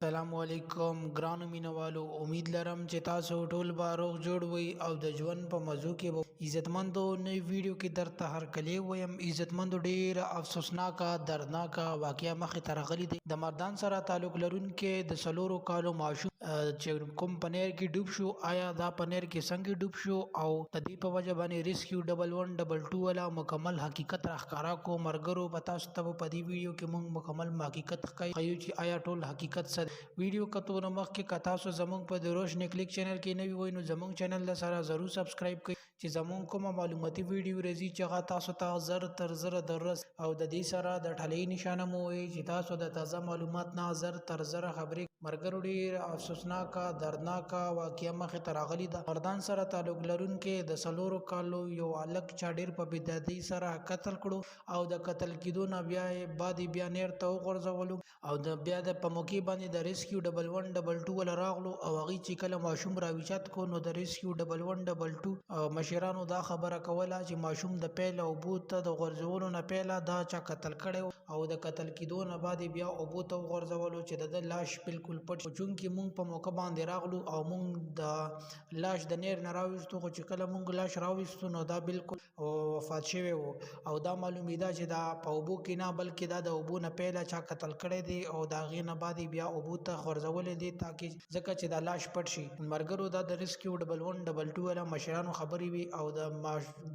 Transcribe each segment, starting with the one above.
السلام علیکم ګرانو مینوالو، امید لرم چې تاسو ټول به روغ جوړ وئ او د ژوند په مزو کې به. عزتمندو، نوې ویډیو کې درته هرکلی وایم. عزتمندو، ډېره افسوسناکه دردناکه واقعه مخې ته راغلې دی. د مردان سره تعلق لرونکی د 4 کالو ماشوم چې کوم په نهر کې ډوب شو، آیا دا په نهر کې څنګه ډوب شو او د دې په وجه باندې ریسکیو 1122 والا مکمل حقیقت راښکاره کو. مرګرو، په تاسو ته په دې ویډیو کې موږ مکمل حقیقت ښیو چې آیا ټول حقیقت څه. ویډیو کتو نه مخکې که تاسو زموږ په د روشنې کلیک چینل کې نوي وئ، نو زموږ چینل له سره ضرور سبسکرایب کړئ چې زموږ کومه معلوماتي ویډیو راځي چې هغه تاسو ته زر تر زره درس او د دې سره د ټلۍ نشانه مو وي چې تاسو د تازه معلومات نه زر تر زره خبرې. مرګرو، ډېر افسوسناکه دردناکه واقعه مخې ته راغلې ده. مردان سره تعلق لرونکی د 4 کالو یو هلک چا ډېر په بېدادۍ سره قتل کړو او د قتل کېدو نه بیا یې بعد بیا نهر ته وغورځولو او د بیا د په موقع باندې د ریسکیو 1122 ولا راغلو او هغوی چې کله ماشوم راویچت کو، نو د ریسکیو 1122 مشرانو دا خبره کوله چې ماشوم د پیله اوبو ته د غورځولو نه پیله دا چا قتل کړی او د قتل کېدو نه بعد بیا اوبو ته وغورځولو چې د ده لاش بالکل پټ. چونکې مونږ په موقع باندې راغلو او مونږ د لاش د نهر نه راویستو، خو چې کله مونږ لاش راویستو نو دا بالکل وفات شوی وو او دا معلومیده چې دا په اوبو کې نه، بلکې دا د اوبو نه پیله چا قتل کړی دی او د هغې نه بعد بیا اوبو ته غورځولی دی تاکې ځکه چې دا لاش پټ شي. مرګرو، دا د ریسکیو 1122 والا مشرانو خبرې وي او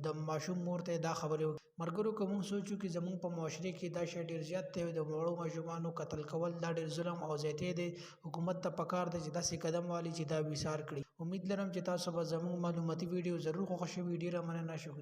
د ماشوم مور ته دا خبرې وکړې. مرګرو، که موږ سوچو کې زموږ په معاشرې کې دا شی ډېر زیات دی، د وړو ماشومانو قتل کول دا ډېر ظلم او زیاتی دی. حکومت ته پکار دی چې داسې قدم والي چې دا ویسار کړي. امید لرم چې تاسو به زموږ معلوماتي ویډیو ضرور خوښ شوي. ډېره مننه، شکریه.